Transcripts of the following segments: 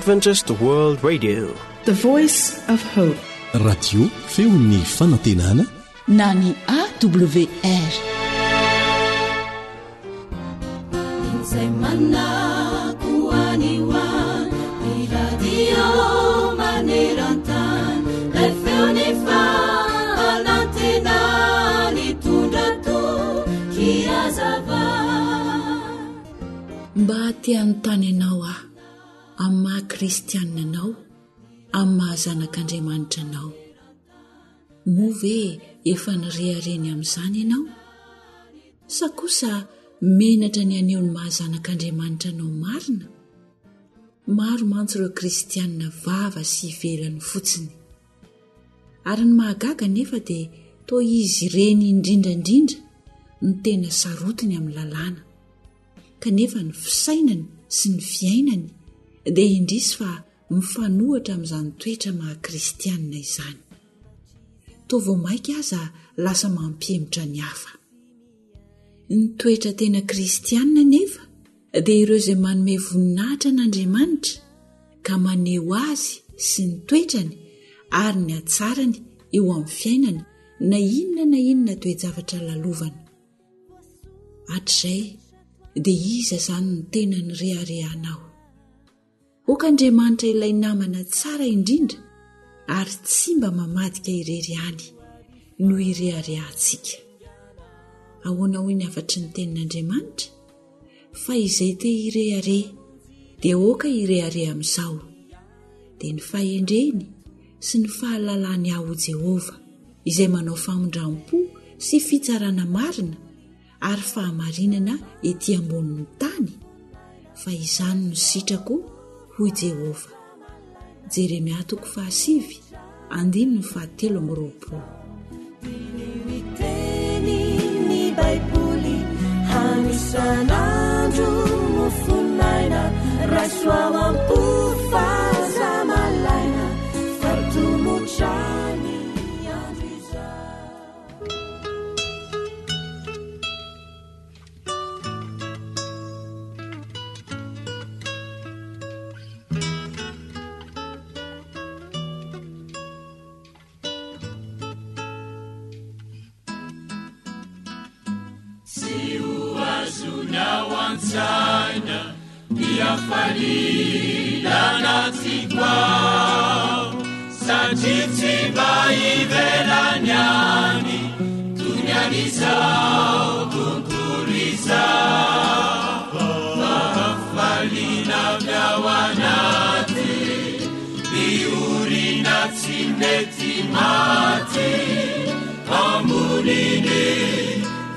Adventist World Radio. The Voice of Hope. Radio feon'ny fanantenana na ny AWR. Izay manako any ho any, ny radio maneran-tany, ilay feon'ny fanantenana nitondra toky hazava. Mba te hanontany anao aho, amin'ny maha kristianina anao, amin'ny maha zanak'Andriamanitra anao. Moa ve efa nirehareha ny amin'izany ianao? Sa kosa menatra ny haneho ny maha zanak'Andriamanitra anao marina? Maro mantsy ireo kristianina vava sy ivelany fotsiny. Ary ny mahagaga anefa dia toa izy ireny indrindra indrindra no tena sarotiny amin'ny lalàna. Kanefa ny fisainany sy ny fiainany dia indrisy fa mifanohitra amin'izany toetra maha kristianina izany. Toa vao mainka aza lasa mampihemotra ny hafa. Ny toetra tena kristianina anefa dia ireo izay manome voninahitra an'Andriamanitra ka maneho azy sy ny toetrany ary ny hatsarany eo amin'ny fiainana na inona na inona toe-javatra lalovana. Hatrizay dia iza izany no tena nireharehanao? Aoka Andriamanitra ilay namana tsara indrindra ary tsy mba mamadika irery ihany no ireharehantsika. Ahoana hoy ny hafatry ny tenin'Andriamanitra? Fa izay te hirehareha dia aoka hirehareha amin'izao, dia ny fahendreny sy ny fahalalany aho Jehovah, izay manao famindram-po sy fitsarana marina ary fahamarinana ety ambonin'ny tany, fa izany no sitrako, hoy Jehovah. Jeremia toko fahasivy, andininy fahatelo amby roapolo. Diniho ny tenin'ny Baiboly, hano isan'andro mofon'aina, raiso ao am-po fa aza malaina, fa tomotra ny andro izao. Tsy ho azonao an-tsaina ny hafaliana anatiko ao, satria tsy mba ivelany any toy ny an'izao tontolo izao, fa hafaliana avy ao anaty, miorina tsy mety maty, amboniny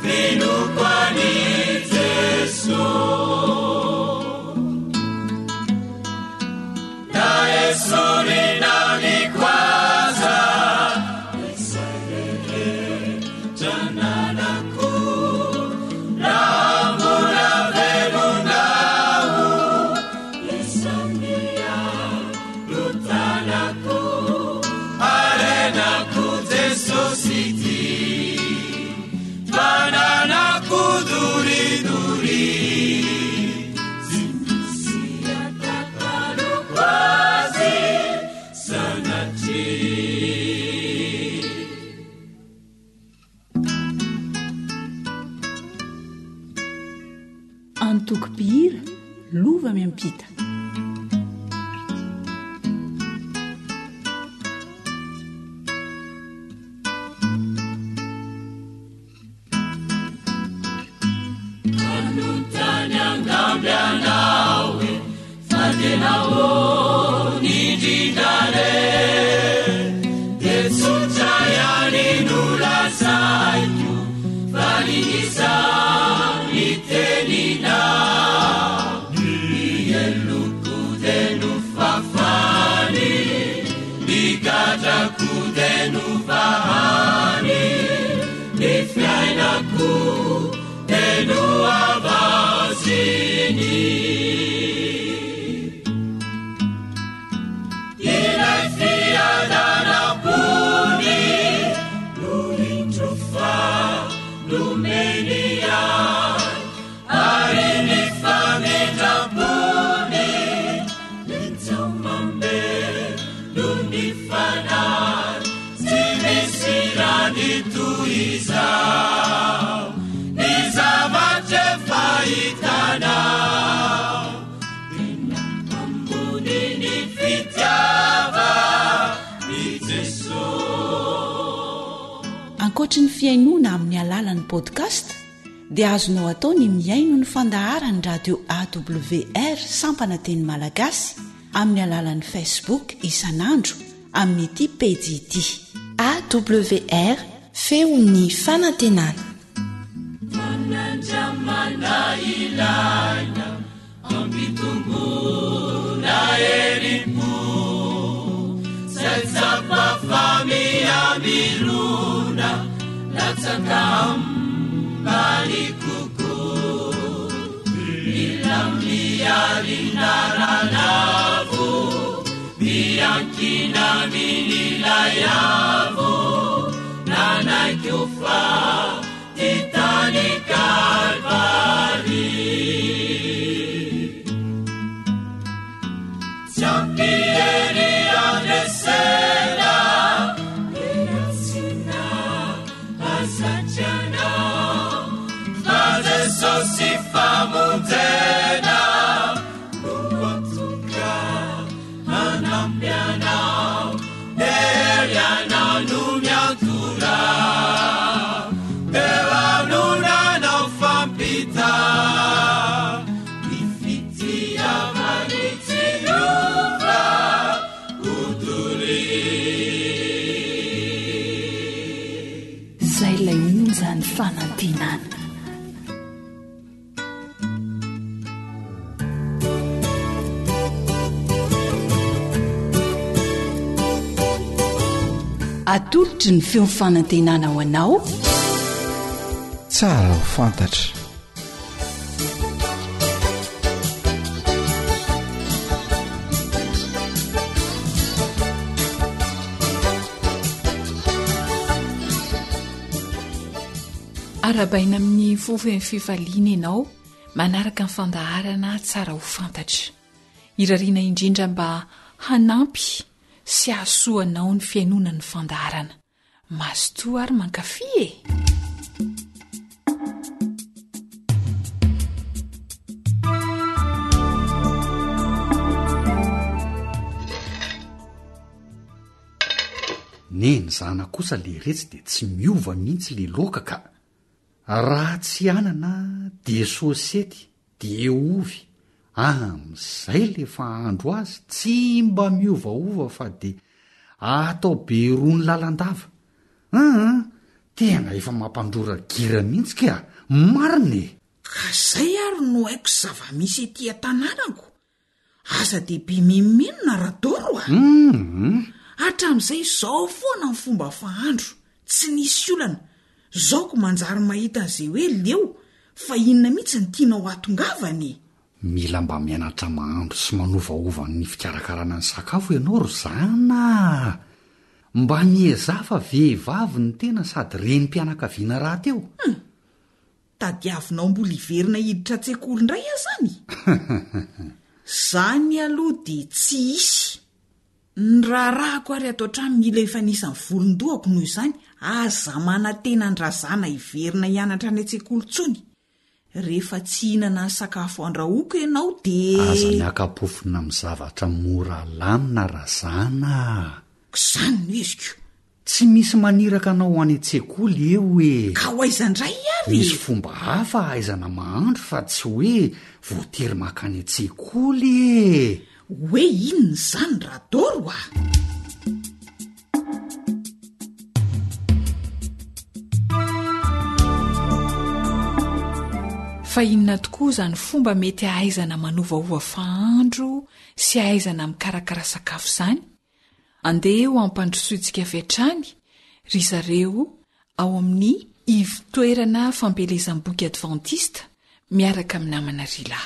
finoako an'i Jesoa. Na esorina ny koaza, izay rehetra nanako, raha mbola velona aho, izany no tanako, harenako Jesosy ity, fananako doridory. Tsy misy atakaloko azy sanatria. Antoko mpihira Lova miampita. Manontany angamba ianao e, fa tena ahoana indrindra re? Dia tsotra ihany no lazaiko, fa ny teninao. Ny heloko dia nofafany, ny gadrako dia novahany. Ny fiainako dia nohavaoziny. Ilay fiadanam-pony no indro fa nomeny ahy, ary ny famindram-pony injao. Ny toy izao, ny zavatra efa hitanao, Tena ambony ny fitiavan'i Jesoa. Ankoatry ny fihainoana amin'ny alalan'ny podcast dia azonao atao ny mihaino ny fandaharan'ny radio AWR sampana teny malagasy amin'ny alalan'ny Facebook isan'andro amin'ity pejy ity. AWR, Feon'ny fanantenana. Fanandramana ilaina ampitomboina herim-po Zay tsapa fa miha-mirona latsaka ambany kokoa Mila miarina ranavo Miankina amin'ilay avo Nanaiky ho faty tany Kalvary Tsy ampy hery handresena Ny ratsina hazatra anao Fa Jesosy famonjena No antoka hanampy anao Hery anao no miantora Teo no nanao fampita Ny fitiavany tsy miova ho doria Zay ilay onjan'ny fanantenana. Atolotry ny feo fanantenana ho anao. Tsara ho fantatra. Arahabaina amin'ny fo feno fifaliana ianao manaraka ny fandaharana tsara ho fantatra. Irariana indrindra mba hanampy sy hahasoa anao ny fihainoana ny fandaharana. Mazotoa ary mankafy e! Neny zana kosa leretsy de tsy miova mihitsy le loaka ka! Raha tsy anana de sosety de ovy amzay le fahandro azy tsy mba miovaova fa de atao be rony lalandava aa tena efa mampandrora gira mihitsy kea! Marina e! Ka zay ary no haiko zava-misy ety an-tanànako Aza dia be menomenona Radoro a! Hatramin'izay izao foana ny fomba fahandro, tsy nisy olana. Zao ko manjary mahita an'izay hoe leo, fa inona mihitsy no tianao hahatongavana e? Mila mba mianatra mahandro sy manovaova ny fikarakarana ny sakafo ianao ry zana a! Mba miezaha fa vehivavy ny tena sady renim-pianakaviana rahateo. Hum! Tadiavinao mbola hiverina hiditra an-tsekoly indray aho zany? Zany aloha dia tsy hisy. Ny raharahako ary ato an-trano mila efa anisan'ny volon-dohako noho izany aza manantena an-drazana hiverina hianatra any an-tsekoly intsony. Rehefa tsy hihinana ny sakafo andrahoiko ianao dia. Aza miaka-pofona amin'ny zavatra mora lamina razana a! K'izany no eziko. Tsy misy maniraka anao ho any an-tsekoly eo e! Ka ho aiza indray ary e? Misy fomba hafa ahaizana mahandro fa tsy hoe voatery mankany an-tsekoly e! Hoe inona izany Radoro a? Fa inona tokoa izany fomba mety hahaizana manovaova fahandro sy hahaizana mikarakara sakafo izany? Andeha ho ampandrosointsika avy hatrany ry zareo ao amin'ny Ivon-toerana fampielezam-boky Advantista miaraka amin'ny namana Rila.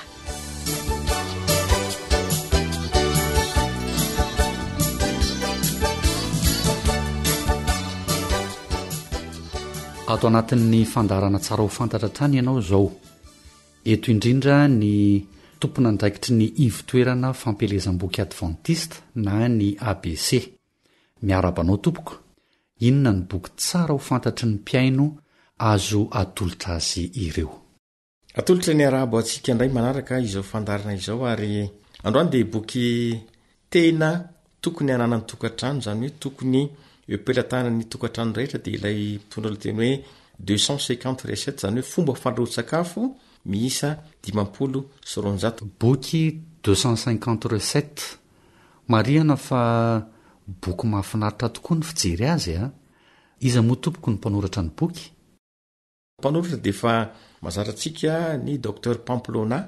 Ato anatin'ny fandaharana tsara ho fantatra hatrany ianao izao. Eto indrindra ny tompon'andraikitry ny Ivon-toerana fampielezam-boky Advantista na ny ABC. Miarahaba anao tompoko. Inona no boky tsara ho fantatry ny mpihaino azo atolotra azy ireo? Atolotra ny arahaba antsika indray manaraka izao fandaharana izao ary androany dia boky tena tokony hananan'ny tokantrano, izany hoe tokony eo am-pelatanan'ny tokantrano rehetra dia ilay mitondra lohateny hoe 250 recettes, izany hoe fomba fandrahoan-tsakafo miisa 250. Boky 250 recettes, marihana fa boky mahafinaritra tokoa ny fijery azy a! Iza moa tompoko no mpanoratra ny boky? Mpanoratra dia efa mahazatra antsika ny Docteur Pamplona.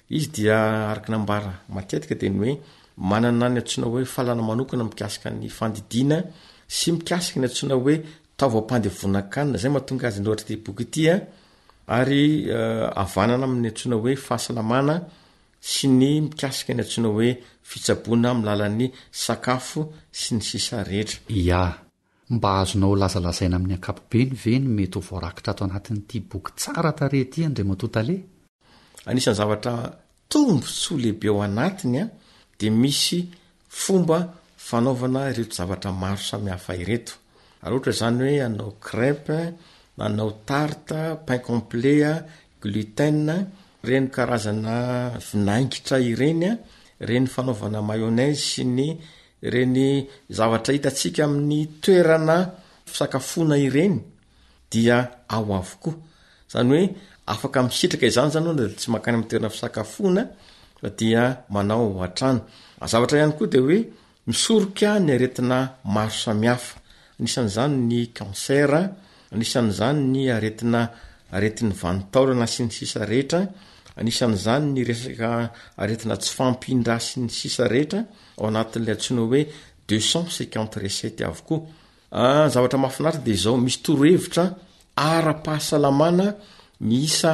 Izy dia araka ny ambara matetika dia ny hoe manana ny antsoina hoe fahalalana manokana mikasika ny fandidiana sy mikasika ny antsoina hoe taovam-pandevonan-kanina. Izay mahatonga azy nanoratra ity boky ity ary havanana amin'ny antsoina hoe fahasalamana sy ny mikasika ny antsoina hoe fitsaboana amin'ny lalan'ny sakafo sy ny sisa rehetra. Ya. Mba azonao lazalazaina amin'ny ankapobeny ve ny mety ho voarakitra ato anatin'ity boky tsara tarehy ity Andriamatoa Tale? Anisan'ny zavatra tombontsoa lehibe ao anatiny dia misy fomba fanaovana ireto zavatra maro samihafa ireto. Raha ohatra izany hoe hanao crêpe, hanao tarte, pain complet, gluten, ireny karazana vinaingitra ireny, ireny fanaovana mayonnaise sy ny Ireny zavatra hitantsika amin'ny toerana fisakafoana ireny dia ao avokoa. Izany hoe afaka misitraka izany izany na dia tsy mankany amin'ny toerana fisakafoana fa dia manao ao an-trano. Zavatra ihany koa dia hoe misoroka ny aretina maro samihafa. Anisan'izany ny cancer, anisan'izany ny aretina aretin'ny vanin-taolana sy ny sisa rehetra, anisan'izany ny resaka aretina tsy fahampian-drà sy ny sisa rehetra. ao anatin'ilay antsoina hoe 250 recettes avokoa. Ah, zavatra mahafinaritra dia izao, misy torohevitra ara-pahasalamana miisa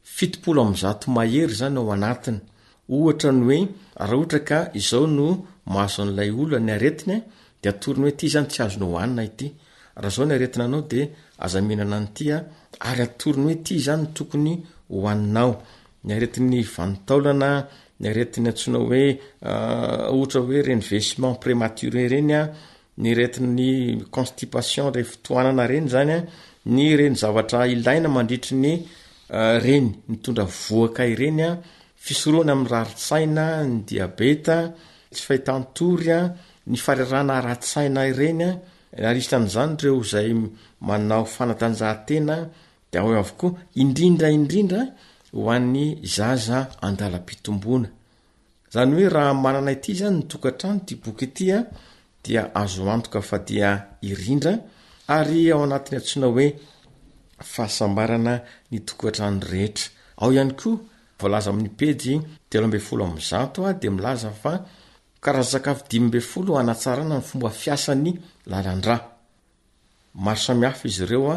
170 mahery izany ao anatiny. Ohatra ny hoe, raha ohatra ka izao no mahazo an'ilay olona ny aretiny, dia atorony hoe ity izany tsy azonao hohanina ity. Raha izao ny aretina anao dia aza mihinana an'ity, ary atorony hoe ity izany no tokony hohaninao. Ny aretin'ny vanin-taolana, ny aretin'ny antsoina hoe ohatra hoe ireny vieillissement prématuré ireny an, ny aretin'ny constipation ireny fitohanana ireny izany an, ny ireny zavatra ilaina mandritry ny reny mitondra vohoka ireny an, fisorohana amin'ny rarin-tsaina, ny diabeta, tsy fahitan-tory an, ny farerahana ara-tsaina ireny an, ary isan'izany ireo izay manao fanatanjahantena Dia ao avokoa, indrindra indrindra ho an'ny zaza andalam-pitomboana. Izany hoe raha manana ity izany ny tokantrano, ity boky ity an, dia azo antoka fa dia hirindra ary ao anatin'ny antsoina hoe fahasambarana ny tokantrano rehetra. Ao ihany koa, voalaza amin'ny pejy 113 dia milaza fa karazan-tsakafo 15 hanatsarana ny fomba fiasan'ny lalan-drà. Maro samihafa izy ireo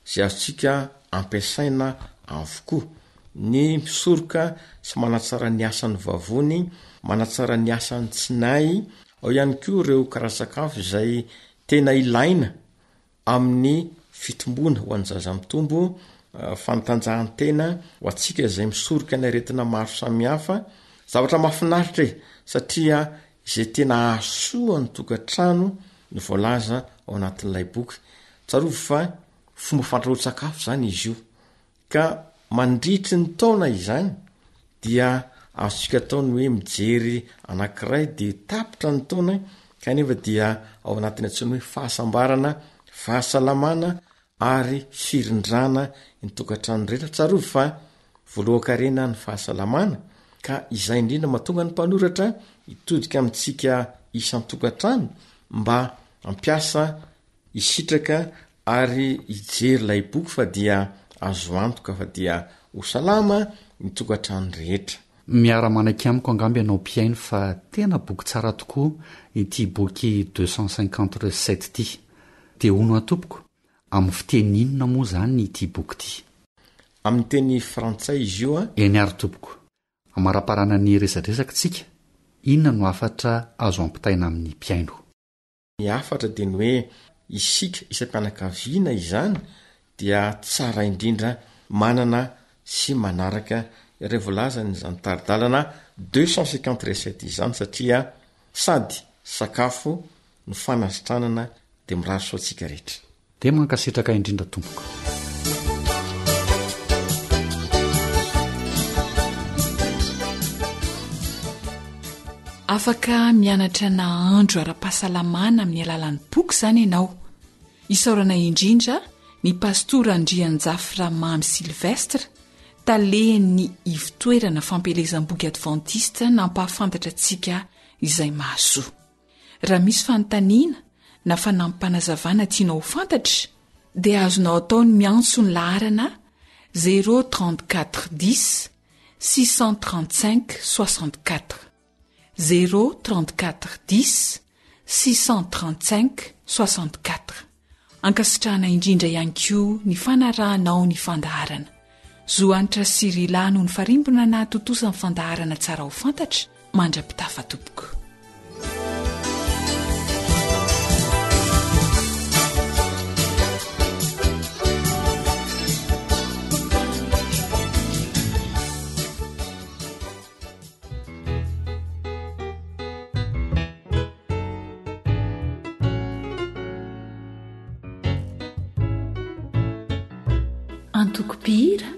izay azontsika ampiasaina avokoa. Ny misoroka sy manatsara ny asan'ny vavony, manatsara ny asan'ny tsinay, ao ihany koa ireo karazan-tsakafo izay tena ilaina amin'ny fitomboana ho an'ny zaza mitombo, fanatanjahantena ho antsika izay misoroka ny aretina maro samihafa. Zavatra mahafinaritra e! Satria izay tena hahasoa ny tokantrano no voalaza ao anatin'ilay boky. Tsarovy fa fomba fandrahoan-tsakafo izany izy io. Ka mandritry ny taona izany dia azontsika atao ny hoe mijery anankiray dia tapitra ny taona kanefa dia ao anatin'ny antsoina hoe fahasambarana, fahasalamana ary firindrana ny tokantrano rehetra. Tsarovy fa voalohan-karena ny fahasalamana ka izay indrindra mahatonga ny mpanoratra hitodika amintsika isan-tokantrano mba hampiasa, hisitraka ary hijery ilay boky fa dia azo antoka fa dia ho salama ny tokantrano rehetra. Miara-manaiky amiko angamba ianao mpihaino fa tena boky tsara tokoa ity boky 250 recettes ity. Dia hono aho tompoko, amin'ny fiteny inona moa izany ity boky ity? Amin'ny teny frantsay izy io an. Eny ary tompoko. Amaraparana ny resadresaka tsika, inona no hafatra azo ampitaina amin'ny mpihaino? Ny hafatra dia ny hoe isika isam-pianakaviana izany dia tsara indrindra manana sy manaraka ireo voalazan'izany tari-dalana 250 recettes izany satria sady sakafo no fanasitranana. Dia mirary soa antsika rehetra. Dia mankasitraka indrindra tompoko. Afaka mianatra nahandro ara-pahasalamana amin'ny alalan'ny boky izany ianao. Isaorana indrindra ny Pastora Andrianjafy Ramamy Sylvestre, talen'ny Ivotoerana Fampielezam-boky Advantista nampahafantatra antsika izay mahasoa. Raha misy fanontaniana na fanampim-panazavana tianao ho fantatra dia azonao atao ny miantso ny laharana zéro 34 10 635 64, zéro 34 10 635 64. Ankasitrahana indrindra ihany koa ny fanarahanao ny fandaharana. Zo Hanitra sy Rila no nifarimbona nahatontosa ny fandaharana Tsara ho fantatra mandra-pitafa tompoko. Antoko mpihira,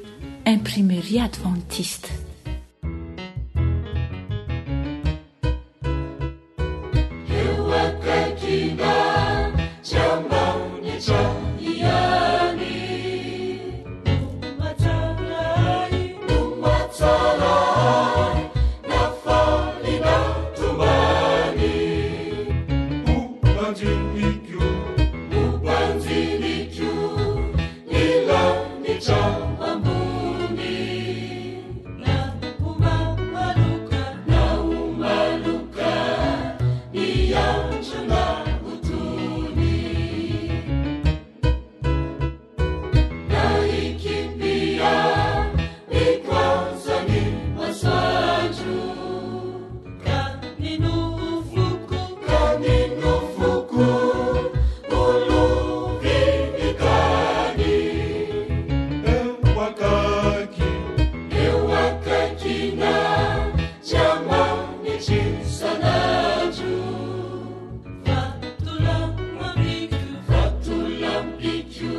Imprimerie Adventiste. Eo akaikinao tsy ambany-tra ihany. No mahatsara ahy, no mahatsara ahy, na faly na tomany. Ho banjiniko, ho banjiniko, ny lanitra ambony. Na ho maloka, na ho maloka, ny andro na ho tony. Na hikimpia ny kwanzan'ny masoandro. Ka ny nofoko, ka ny nofoko, ho lovin'ny tany. Eo akaiky, eo akaikinao, tsy amanitry isan'andro. Vatolampiko, vatolampiko,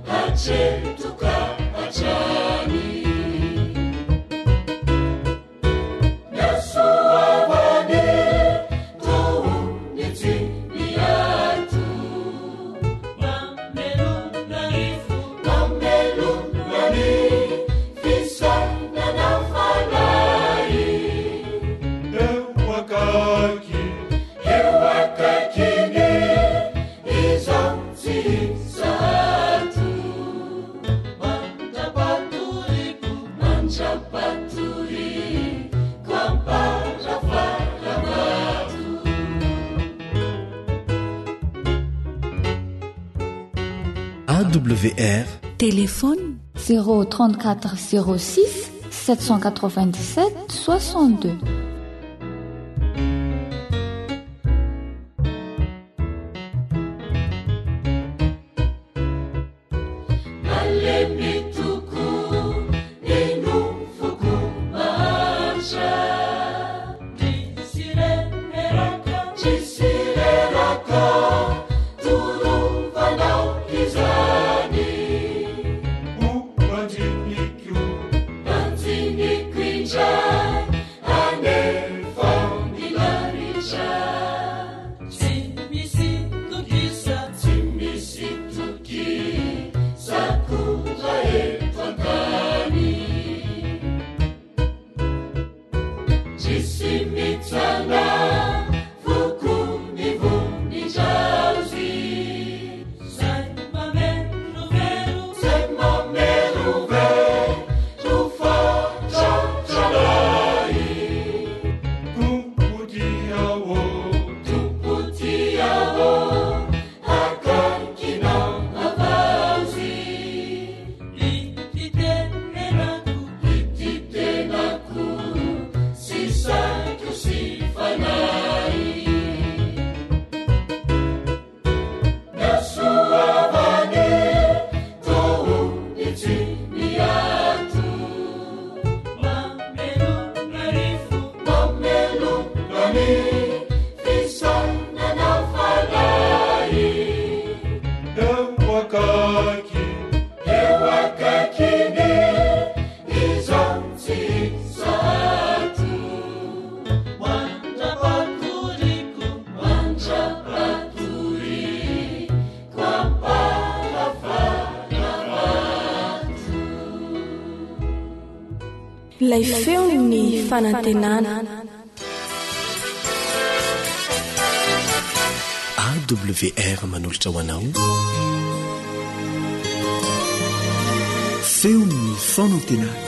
hatreto ka hatrany. AWR Téléphone 034 06 797 62. Malemy tokoa ny nofoko mahantra. Tsisy reraka, tsisy reraka, torovanao izany. Ho banjiniko, banjiniko indray any. Eo akaikiny izaho tsy zato Mandra-patoriko, mandra-patoriko am-palavana vato. Ilay feon'ny fanantenana. AWR manolotra ho anao Feon'ny fanantenana.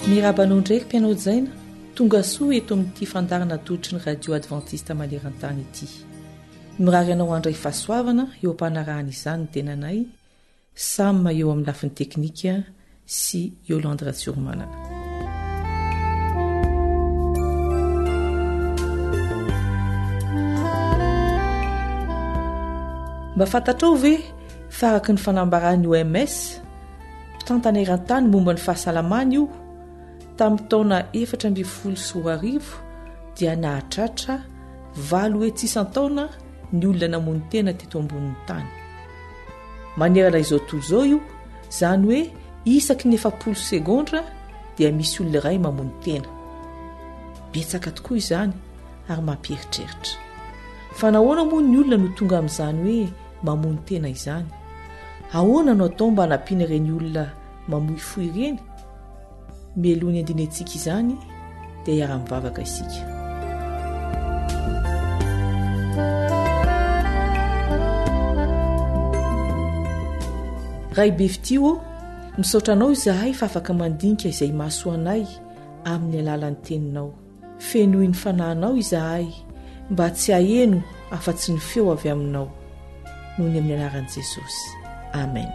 Miraba anao indray ry mpianao hajaina, tonga soa eto amin'ity fandaharana atolotry ny Radio Adventiste maneran-tany ity. Mirary anao handray fahasoavana eo am-panarahana izany ny tenanay, Sam eo amin'ny lafiny teknika sy Yolande Ratsiromanana. Mba fantatrao ve fa araka ny fanambaran'ny OMS, mpitantana eran-tany momba ny fahasalamana io, tamin'ny taona 2014 dia nahatratra valo hetsy isan-taona ny olona namono tena teto ambonin'ny tany. Manerana izao tontolo izao io, izany hoe isaky ny 40 segondra dia misy olona iray mamono tena. Betsaka tokoa izany ary mampieritreritra. Fa nahoana moa ny olona no tonga amin'izany hoe mamono tena izany? Ahoana no atao mba hanampiana ireny olona mamoy fo ireny? Mialoha ny handinentsika izany dia hiara-mivavaka isika. Ray be fitia ô, misaotra anao izahay fa afaka mandinika izay mahasoa anay amin'ny alalan'ny teninao. Fenoy ny fanahinao izahay mba tsy haheno afa-tsy ny feo avy aminao. Noho ny amin'ny anaran'i Jesosy. Amen.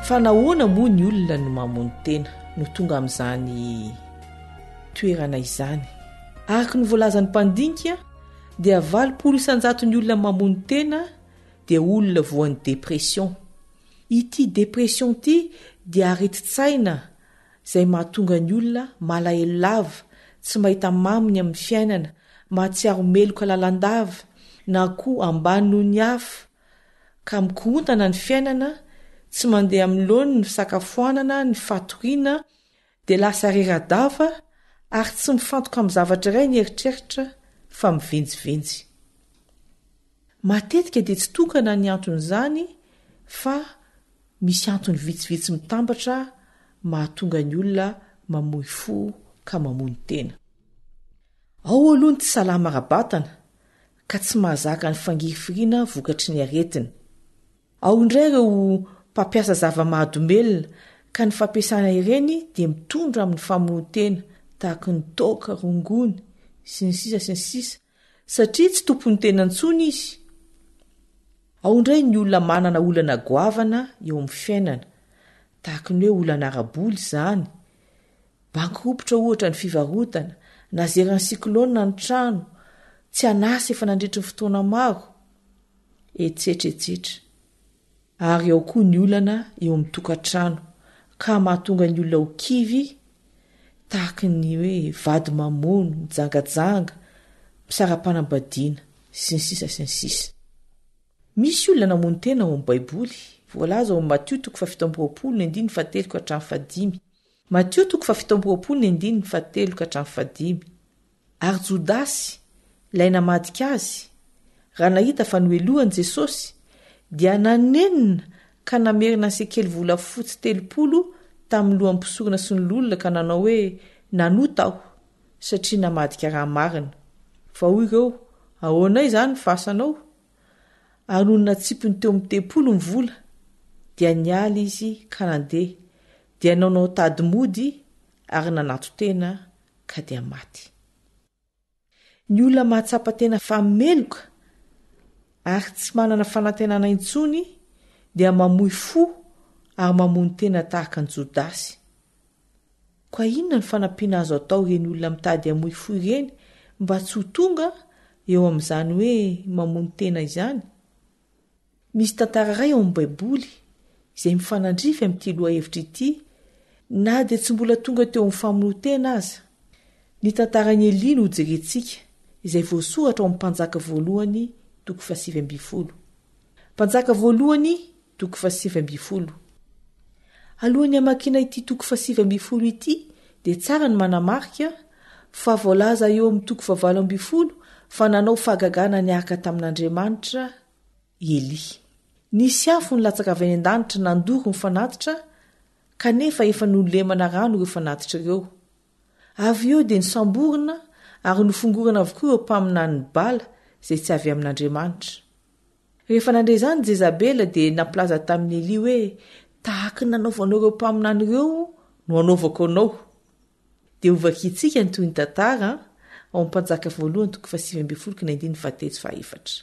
Fa nahoana moa ny olona no mamono tena no tonga amin'izany toerana izany? Araka ny voalazan'ny mpandinika dia 80 isan-jaton'ny olona mamono tena dia olona voan'ny dépression. Ity dépression ity dia aretin-tsaina izay mahatonga ny olona malahelo lava, tsy mahita maminy amin'ny fiainana, mahatsiaro meloka lalandava, na koa ambany noho ny hafa, ka mikorontana ny fiainana, tsy mandeha amin'ny laoniny ny fisakafoanana, ny fatoriana, dia lasa rera-dava ary tsy mifantoka amin'ny zavatra iray ny eritreritra fa mivenjivenjy. Matetika dia tsy tokana ny anton'izany fa misy antony vitsivitsy mitambatra mahatonga ny olona mamoy fo ka mamono tena. Ao aloha ny tsy salama ara-batana ka tsy mahazaka ny fangirifiriana vokatry ny aretina. Ao indray ireo mpampiasa zava-mahadomelina ka ny fampiasana ireny dia mitondra amin'ny famonoan-tena tahaka ny toaka, rongony, sy ny sisa sy ny sisa satria tsy tompon'ny tena intsony izy. Ao indray ny olona manana olana goavana eo amin'ny fiainana, tahaka ny hoe olana ara-bola izany, bankirompitra ohatra ny fivarotana, nazeran'ny cyclone ny trano, tsy an'asa efa nandritry ny fotoana maro, etsetra etsetra. Ary ao koa ny olana eo amin'ny tokantrano ka mahatonga ny olona ho kivy tahaka ny hoe vady mamono, mijangajanga, misara-panambadiana, sy ny sisa sy ny sisa. Misy olona namono tena ao amin'ny Baiboly, voalaza ao amin'ny Matio toko faha-27 ny andininy fahatelo ka hatramin'ny fahadimy. Matio toko faha-27 ny andininy fahatelo ka hatramin'ny fahadimy. Ary Jodasy, ilay namadika azy, raha nahita fa nohelohany Jesosy, dia nanenina ka namerina ny sekely volafotsy 30 tamin'ny lohan'ny mpisorona sy ny loholona ka nanao hoe, Nanota aho, satria namadika raha marina. Fa hoy ireo, Ahoana izany ny fasanao? Ary nony natsipiny teo amin'ny tempoly ny vola, dia niala izy ka nandeha, dia nanao tady mody ary nanaton-tena ka dia maty. Ny olona mahatsapa tena fa meloka ary tsy manana fanantenana intsony dia mamoy fo ary mamono tena tahaka an'i Jodasy. Koa inona ny fanampiana azo atao ireny olona mitady hamoy fo ireny mba tsy ho tonga eo amin'izany hoe mamono tena izany? Misy tantara iray ao amin'ny Baiboly izay mifanandrify amin'ity lohahevitra ity na dia tsy mbola tonga teo amin'ny famonoan-tena aza. Ny tantaran'i Elia no hojerentsika, izay voasoratra ao amin'ny Mpanjaka Voalohany toko fahasivy ambin'ny folo. Mpanjaka Voalohany toko fahasivy ambin'ny folo. Alohan'ny hamakiana ity toko fahasivy ambin'ny folo ity dia tsara ny manamarika fa voalaza eo amin'ny toko fahavalo ambin'ny folo fa nanao fahagagana niaraka tamin'Andriamanitra i Elia. Nisy afo nilatsaka avy any an-danitra nandoro ny fanatitra kanefa efa nolemana rano ireo fanatitra ireo. Avy eo dia nosamborina ary nofongorana avokoa ireo mpaminanin'i Bala izay tsy avy amin'Andriamanitra. Rehefa nandre izany Jezabela dia nampilaza tamin'i Elia hoe, Tahaka ny nanaovanao ireo mpaminany ireo no hanaovako anao. Dia hovakintsika ny tohin'ny tantara ao amin'ny Mpanjaka voalohany toko fahasivy ambin'ny folo ka ny andininy fahatelo sy fahaefatra.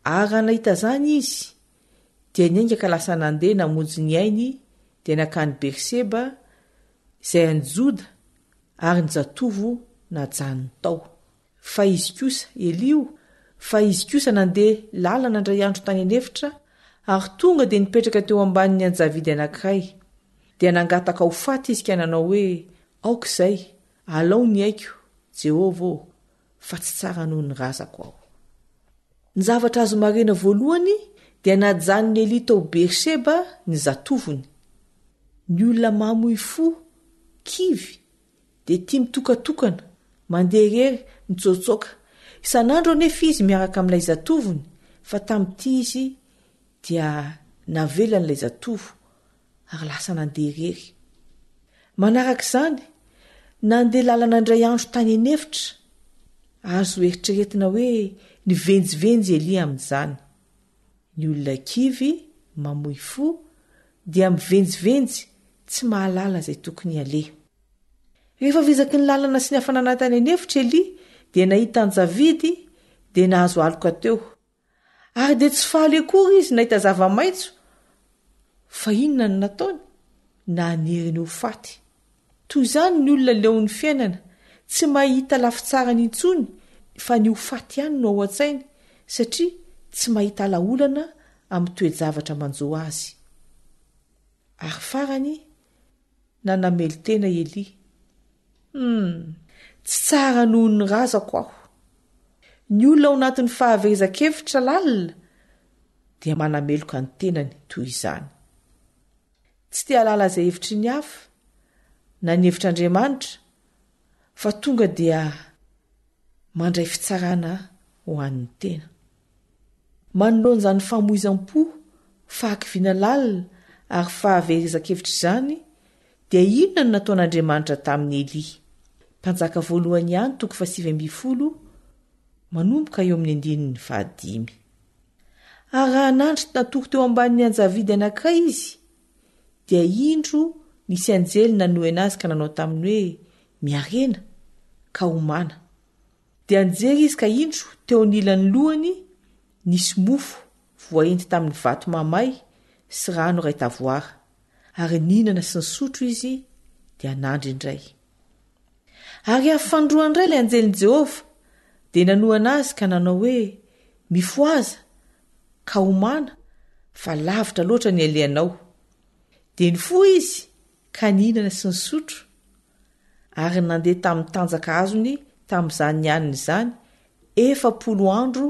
Ary raha nahita izany izy, dia niainga ka lasa nandeha namonjy ny ainy dia nankany Berseba izay any Joda ary ny zatovo najanony tao. Fa izy kosa, Eliho, fa izy kosa nandeha lalana indray andro tany an'efitra, ary tonga dia nipetraka teo ambanin'ny anjavidy anankiray. Dia nangataka ho faty izy ka nanao hoe, Aoka izay, alao ny aiko, Jehovah ô, fa tsy tsara noho ny razako aho. Ny zavatra azo marihina voalohany dia najanon'i Elia tao Beersheba ny zatovony. Ny olona mamoy fo, kivy, dia tia mitokatokana, mandeha irery, mitsotsoka. Isan'andro anefa izy miaraka amin'ilay zatovony, fa tamin'ity izy dia navelan'ilay zatovo ary lasa nandeha irery. Manaraka izany, nandeha lalana indray andro tany an'efitra. Azo eritreretina hoe nivenjivenjy Elia amin'izany. Ny olona kivy, mamoy fo, dia mivenjivenjy, tsy mahalala izay tokony haleha. Rehefa vizaky ny lalana sy ny hafanana tany an'efitra Elia, dia nahita anjavidy, dia nahazo aloka teo. Ary dia tsy faly akory izy nahita zava-maitso, fa inona no nataony? Naniry ny ho faty. Toy izany ny olona leon'ny fiainana, tsy mahita lafitsarany intsony fa ny ho faty ihany no ao an-tsainy, satria tsy mahita alaolana amin'ny toe-javatra manjo azy. Ary farany, nanamelo-tena i Elia. Hum, tsy tsara noho ny razako aho. Ny olona ao anatin'ny fahaverezan-kevitra lalina dia manameloka ny tenany toy izany. Tsy te hahalala izay hevitry ny hafa na ny hevitr'Andriamanitra fa tonga dia mandray fitsarana ho an'ny tena. Manoloana izany famoizam-po, fahakiviana lalina ary fahaverezan-kevitra izany, dia inona no nataon'Andriamanitra tamin'i Elia? Mpanjaka voalohany ihany toko fahasivy ambin'ny folo manomboka eo amin'ny andininy fahadimy. Ary raha nandry natory teo ambanin'ny anjavidy anankiray izy, dia indro nisy anjely nanohena azy ka nanao taminy hoe, Miarena, ka homàna. Dia nijery izy ka indro teo anilan'ny lohany nisy mofo voaendy tamin'ny vato mahamay sy rano iray tavoara, ary nihinana sy nisotro izy dia nandry indray. Ary avy fanindroany indray ilay anjelin'i Jehovah, dia nanohana azy ka nanao hoe, Mifohaza, ka homàna, fa lavitra loatra ny alehanao. Dia nifoha izy ka nihinana sy nisotro, ary nandeha tamin'ny tanjaka azony tamin'izany nianina izany 40 andro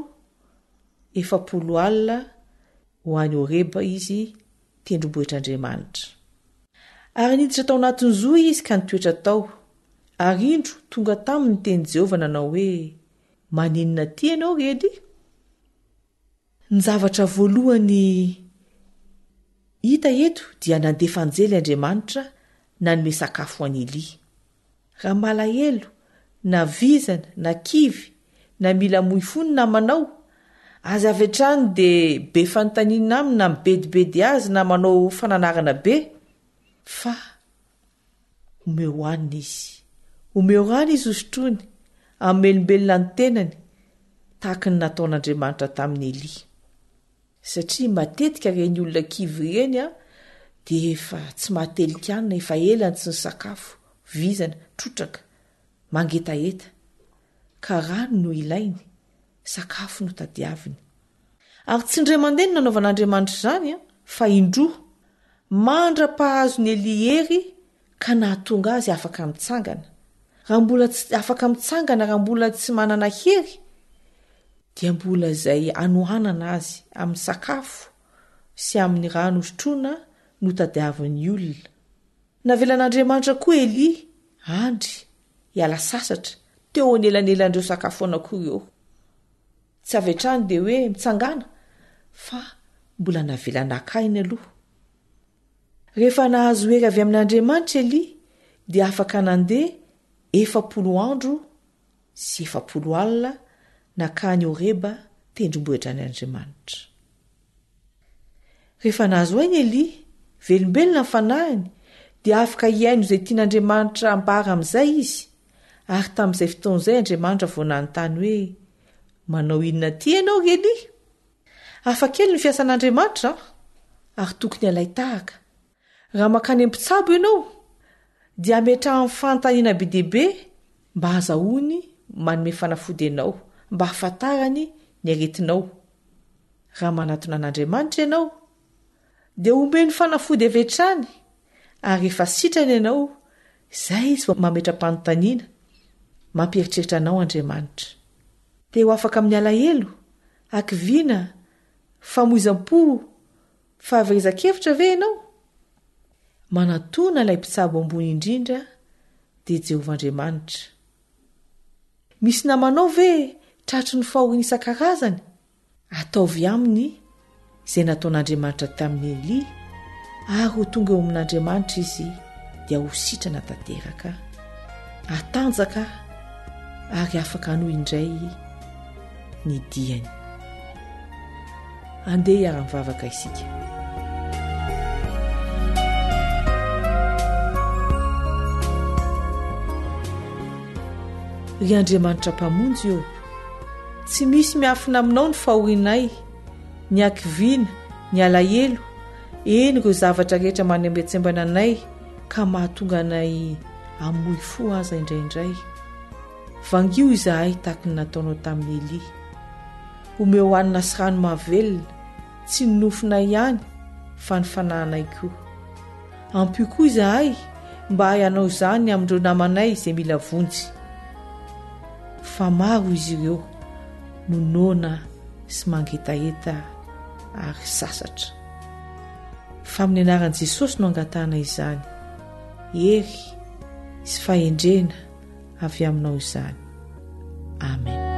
40 alina ho any Horeba izy, tendrombohitr'Andriamanitra. Ary niditra tao anatin'ny zohy izy ka nitoetra tao, ary indro tonga taminy ny tenin'i Jehovah nanao hoe, Maninona aty ianao, ry Elia? Ny zavatra voalohany hita eto dia nandefa anjely Andriamanitra nanome sakafo ho an'i Elia. Raha malahelo, na vizana, na kivy, na mila hamoy fo ny namanao, aza avy hatrany dia be fanontaniana aminy na mibedibedy azy na manao fananarana be, fa Omeo hanina izy. Omeo rano izy hosotroiny, hamelombelona ny tenany, tahaka ny nataon'Andriamanitra tamin'i Elia. Satria matetika ireny olona kivy ireny dia efa tsy mahatelin-kanina, efa ela no tsy nisakafo, vizana, trotraka, mangetaheta. Ka rano no ilainy, sakafo no tadiaviny. Ary tsy indray mandeha no nanaovan'Andriamanitra izany, fa indroa, mandra-pahazon'i Elia hery ka nahatonga azy afaka mitsangana. Raha mbola tsy afaka mitsangana, raha mbola tsy manana hery, dia mbola izay anohanana azy amin'ny sakafo sy amin'ny rano hosotroina no tadiavin'ny olona. Navelan'Andriamanitra koa Elia handry, hiala sasatra, teo anelanelan'ireo sakafo anankiroa ireo. Tsy avy hatrany dia hoe mitsangàna fa mbola navela naka aina aloha. Rehefa nahazo hery avy amin'Andriamanitra Elia dia afaka nandeha 40 andro sy 40 alina nankany Horeba tendrombohitran'Andriamanitra. Rehefa nahazo aina Elia, velombelona ny fanahiny, dia afaka hihaino izay tian'Andriamanitra hambara amin'izay izy, ary tamin'izay fotoana izay Andriamanitra vao nanontany hoe, Manao inona aty ianao ry Elia? Hafa kely ny fiasan'Andriamanitra an! Ary tokony halain-tahaka. Raha mankany amin'ny mpitsabo ianao, dia ametrahany fanontaniana be dia be mba hahazahoany manome fanafody anao, mba hahafantarany ny aretinao. Raha manatona an'Andriamanitra ianao, dia omeny fanafody avy hatrany, ary rehefa sitrana ianao, izay izy vao mametra-panontaniana, mampieritreritra anao Andriamanitra. Te ho afaka amin'ny alahelo, hakiviana, famoizam-po, fahaverezan-kevitra ve ianao? Manatòna ilay Mpitsabo ambony indrindra, dia Jehovah Andriamanitra. Misy namanao ve tratry ny fahoriana isan-karazany? Ataovy aminy izay nataon'Andriamanitra tamin'i Elia, ary ho tonga eo amin'Andriamanitra izy dia ho sitrana tanteraka, hatanjaka ary afaka hanohy indray ny diany. Andeha hiara-mivavaka isika. Ry Andriamanitra Mpamonjy ô, Tsy misy miafina aminao ny fahorianay, ny hakiviana, ny alahelo, eny ireo zavatra rehetra manembentsembana anay ka mahatonga anay hamoy fo aza indraindray. Vangio izahay tahaky ny nataonao tamin'i Elia. Omeo hanina sy rano mahavelona, tsy ny nofonay ihany fa ny fanahinay koa. Ampio koa izahay mba hahay hanao izany amin'ireo namanay izay mila vonjy. Fa maro izy ireo no noana sy mangetaheta ary sasatra. Fa amin'ny anaran'i Jesosy no angatahana izany. Hery sy fahendrena avy aminao izany. Amen.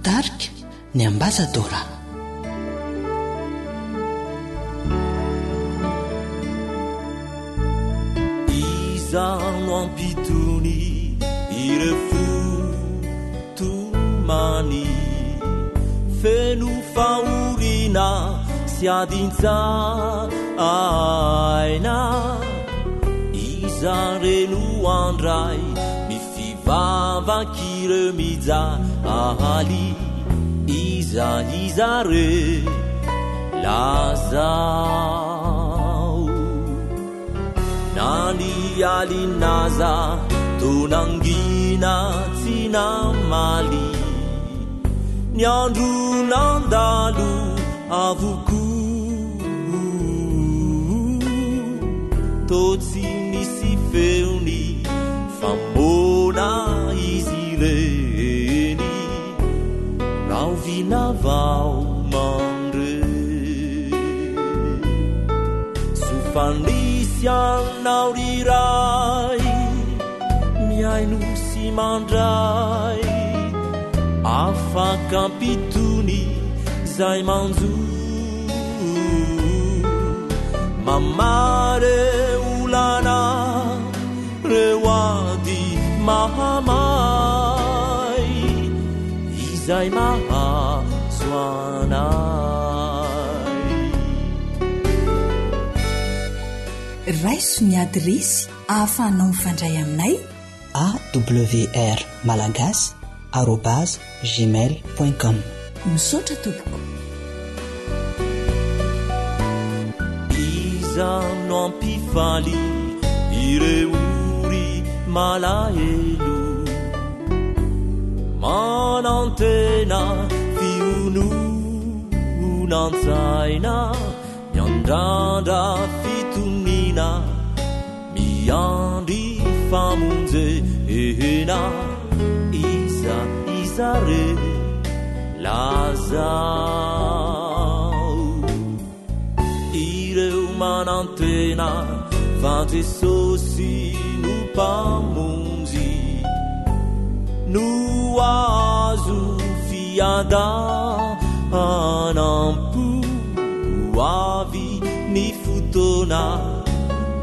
Tarika ny Ambasadora. Iza no hampitony ireo fo tomany feno fahoriana sy adin-tsaina? Iza re no handray ny fivavak'ireo mijaly? Iza, iza re? Lazao. Na ny alina aza toa nangina tsy namaly. Ny andro nandalo avokoa toa tsy nisy feony fa moana izy ireny. Rahoviana vao mandre Soa fa nisy anao ry Ray Mihaino sy mandray Afaka ampitony zay manjo Mamaha reo olana Reo ady mahamay Izay mahazo anay. Raiso ny adiresy ahafahanao mifandray aminay. Awr malagasy arobase gmail point com. Misaotra tompoko. Iza no hampifaly ireo ory malahelo Manantena fiononantsaina Miandrandra fitoniana Miandry famonjena Iza, iza re Lazao Ireo manantena fa Jesosy no Mpamonjy No azo fiadanam-po Ho avy ny fotoana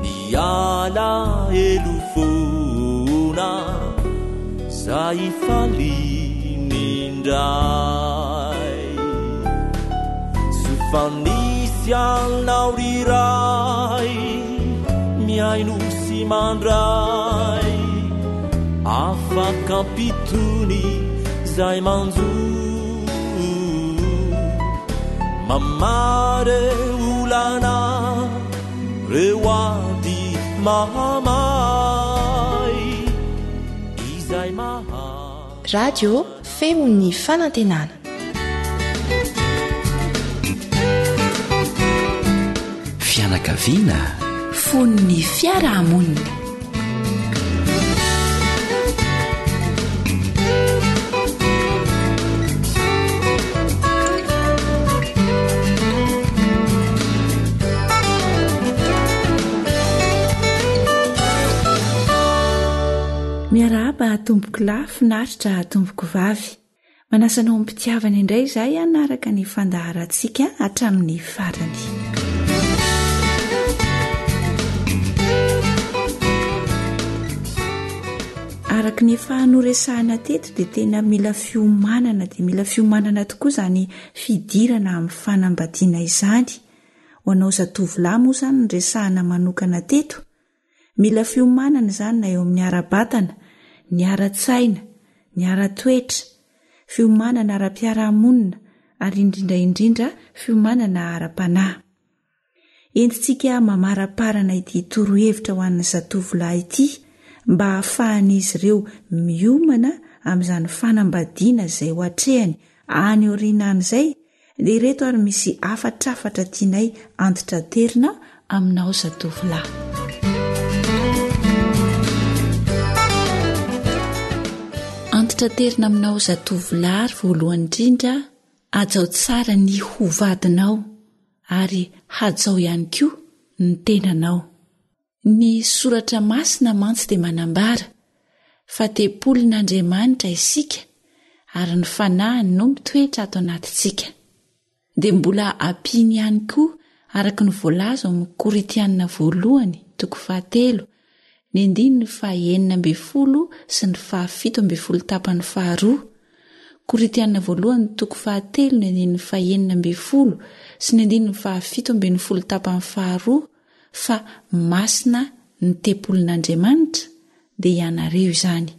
Ny alahelo foana Zay hifaliany indray Soa fa nisy anao ry Ray Mihaino sy mandray Afaka ampitony zay manjo Mamaha reo olana Reo ady mahamay Izay maha Radio Feon'ny Fanantenana. Fianakaviana. Fon'ny fiarahamonina. Miarahaba tompokolahy finaritra tompokovavy. Manasa anao amim-pitiavana indray izahay hanaraka ny fandaharantsika hatramin'ny farany. Araka ny efa noresahana teto dia tena mila fiomanana dia mila fiomanana tokoa izany fidirana amin'ny fanambadiana izany. Ho anao zatovolahy moa izany no resahana manokana teto. Mila fiomanana izany na eo amin'ny ara-batana, ny ara-tsaina, ny ara-toetra, fiomanana ara-piarahamonina ary indrindra indrindra fiomanana ara-panahy. Entintsika mamaraparana ity torohevitra ho an'ny zatovolahy ity mba hahafahan'izy ireo miomana amin'izany fanambadiana izay ho atrehany any aoriana any izay Dia ireto ary misy hafatrafatra tianay antitraterina aminao zatovolahy. Antitraterina aminao zatovolahy ary voalohany indrindra hajao tsara ny ho vadinao ary hajao ihany koa ny tenanao. Ny soratra masina mantsy dia manambara fa tempolin'Andriamanitra isika ary ny fanahiny no mitoetra ato anatintsika. Dia mbola ampiany ihany koa araka ny voalaza ao amin'ny Korintiana voalohany toko fahatelo ny andininy faha 16 sy ny faha 17 tapany faharoa, Korintiana voalohany toko fahatelo ny andininy faha 16 sy ny andininy faha 17 tapany faharoa, fa masina ny tempolin'Andriamanitra dia ianareo izany.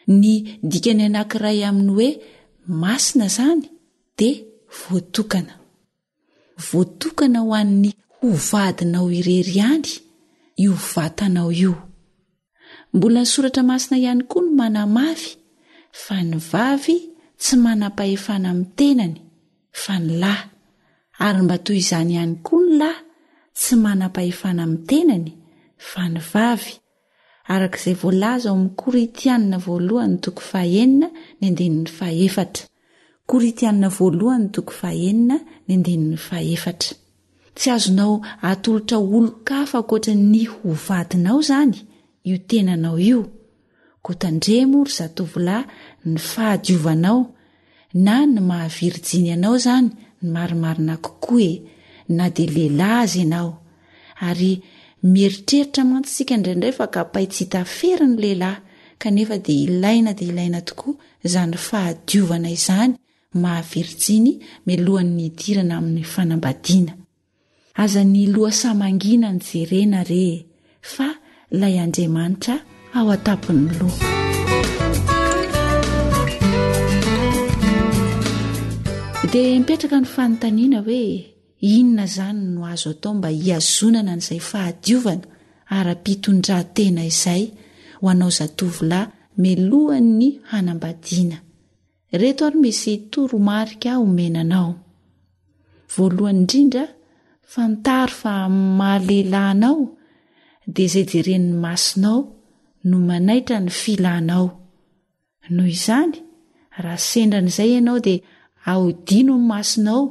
Ny dikany anankiray amin'ny hoe masina izany dia voatokana. Voatokana ho an'ny ho vadinao irery ihany io vatanao io. Mbola ny soratra masina ihany koa no manamafy fa ny vavy tsy manam-pahefana amin'ny tenany fa ny lahy, ary mba toy izany ihany koa ny lahy tsy manam-pahefana amin'ny tenany fa ny vavy, araka izay voalaza ao amin'ny Korintiana voalohany toko fahenina ny andininy fahefatra. Korintiana voalohany toko fahenina ny andininy fahefatra. Tsy azonao atolotra olon-kafa ankoatra ny ho vadinao izany io tenanao io. Koa tandremo ry zatovolahy ny fahadiovanao na ny maha virjiny anao izany ny marimarina kokoa e, na dia lehilahy aza ianao. Ary mieritreritra mantsy isika indraindray fa kapay tsy hita fery ny lehilahy kanefa dia ilaina dia ilaina tokoa izany fahadiovana izany maha virjiny mialohan'ny hidirana amin'ny fanambadiana. Aza ny lohasaha mangina no jerena re e, fa ilay Andriamanitra ao an-tampon'ny loha. Dia mipetraka ny fanontaniana hoe inona izany no azo atao mba hihazonana an'izay fahadiovana ara-pitondran-tena izay ho anao zatovolahy milohan'ny hanambadiana. Ireto ary misy toromarika omena anao. Voalohany indrindra, fantaro fa amin'ny maha lehilahy anao dia izay jeren'ny masonao no manaitra ny filanao. Noho izany, raha sendra an'izay ianao dia ahodino ny masonao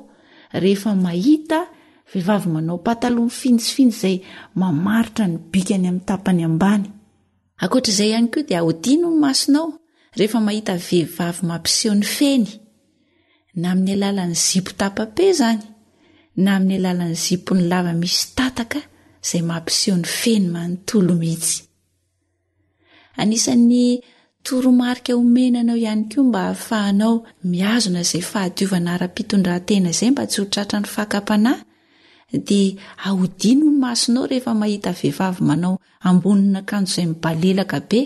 rehefa mahita vehivavy manao pataloha mifinjifinjy izay mamaritra ny bikany amin'ny tapany ambany. Ankoatra izay ihany koa dia ahodino ny masonao rehefa mahita vehivavy mampiseho ny feny, na amin'ny alalan'ny zipo tapa-pe izany, na amin'ny alalan'ny zipony lava misy tataka izay mampiseho ny feny manontolo mihitsy. Anisan'ny toromarika omena anao ihany koa mba hahafahanao mihazona izay fahadiovana ara-pitondran-tena izay mba tsy ho tratran'ny fakam-panahy dia ahodino ny masonao rehefa mahita vehivavy manao ambonin'akanjo izay mibalelaka be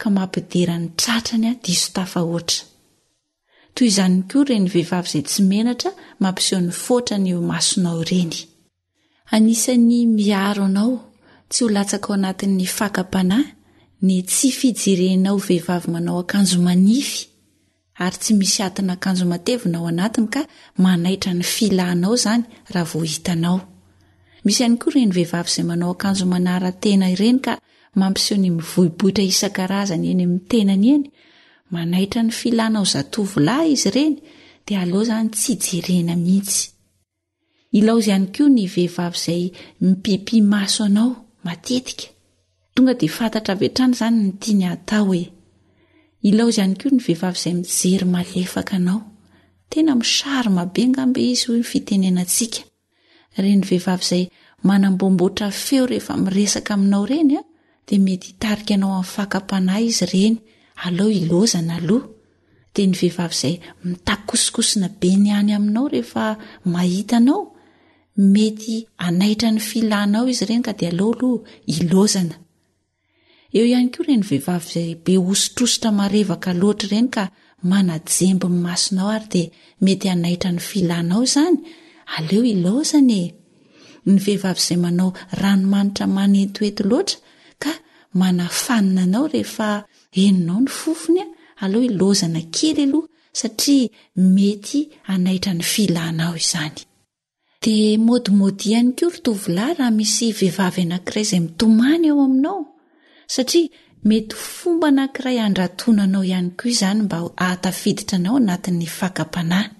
ka mampidera ny tratrany diso tafahoatra. Toy izany koa ireny vehivavy izay tsy menatra mampiseho ny fotrany eo imasonao ireny. Anisan'ny miaro anao tsy ho latsaka ao anatin'ny fakam-panahy ny tsy fijerenao vehivavy manao akanjo manify ary tsy misy atin'akanjo matevina ao anatiny ka manaitra ny filanao izany raha vao hitanao. Misy ihany koa ireny vehivavy izay manao akanjo manara-tena ireny ka mampiseho ny mivoiboitra isan-karazany eny amin'ny tenany eny, manaitra ny filanao zatovolahy izy ireny dia aleo izany tsy jerena mihitsy. Ilaozy ihany koa ny vehivavy izay mipipi maso anao matetika. Tonga dia fantatra avy hatrany izany ny tiany hatao e. Ilaozy ihany koa ny vehivavy izay mijery malefaka anao. Tena mi-charme be angamba izy hoy ny fitenenantsika. Ireny vehivavy izay manamboamboatra feo rehefa miresaka aminao ireny a, dia mety hitarika anao amin'ny fakam-panahy izy ireny, aleo ilaozana aloha. Dia ny vehivavy izay mitakosokosona be ny any aminao rehefa mahita anao, mety hanaitra ny filanao izy ireny ka dia aleo aloha ilaozana. Eo ihany koa ireny vehivavy izay be hosotrosotra marevaka loatra ireny ka manajemby ny masonao ary dia mety hanaitra ny filanao izany, aleo ilaozana e! Ny vehivavy izay manao ranomanitra manentoento loatra ka manafanina anao rehefa henonao ny fofony, aleo ilaozana kely aloha satria mety hanaitra ny filanao izany. Dia modimody ihany koa ry tovolahy raha misy vehivavy anankiray izay mitomany ao aminao, satria mety ho fomba anankiray handratoana anao ihany koa izany mba hahatafiditra anao anatin'ny fakam-panahy.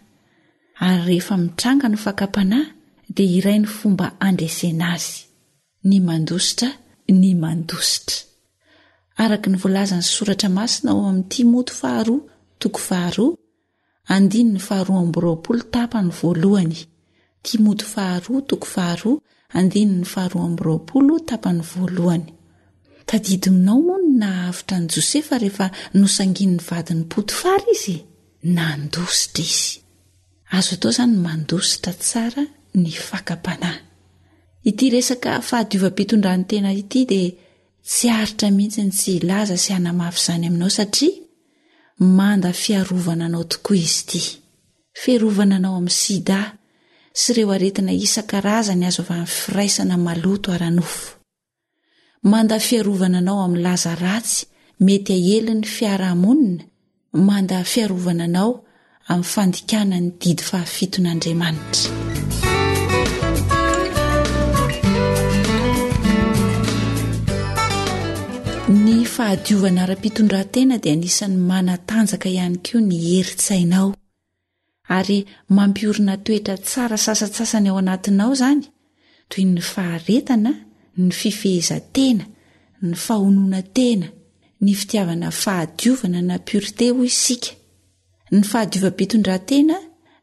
Ary rehefa mitranga ny fakam-panahy dia iray ny fomba handresena azy, ny mandositra ny mandositra. Araka ny voalazan'ny soratra masina ao amin'ny Timoty faharoa toko faharoa Andininy faharoa amby roapolo tapany voalohany. Timoty faharoa toko faharoa andininy faharoa amby roapolo tapany voalohany. Tadidinao moa ny naha-avotra an'i Josefa rehefa nosangian'ny vadin'i Potifara izy? Nandositra izy. Azo atao izany ny mandositra tsara ny fakam-panahy. Ity resaka fahadiovam-pitondran-tena ity dia tsy aritra mihitsy ny tsy hilaza sy hanamafy izany aminao satria Manda fiarovana anao tokoa izy ity. Fiarovana anao amin'ny sida sy ireo aretina isan-karazany azo avy amin'ny firaisana maloto ara-nofo. Manda fiarovana anao amin'ny laza ratsy mety ahelin'ny fiarahamonina, manda fiarovana anao amin'ny fandikana ny didy fahafiton'Andriamanitra. Ny fahadiovana ara-pitondran-tena dia anisan'ny manatanjaka ihany koa ny herin-tsainao ary mampiorina toetra tsara sasantsasany ao anatinao izany toy ny faharetana, ny fifehezan-tena, ny fahononan-tena, ny fitiavana fahadiovana na pureté hoy isika. Ny fahadiovam-pitondran-tena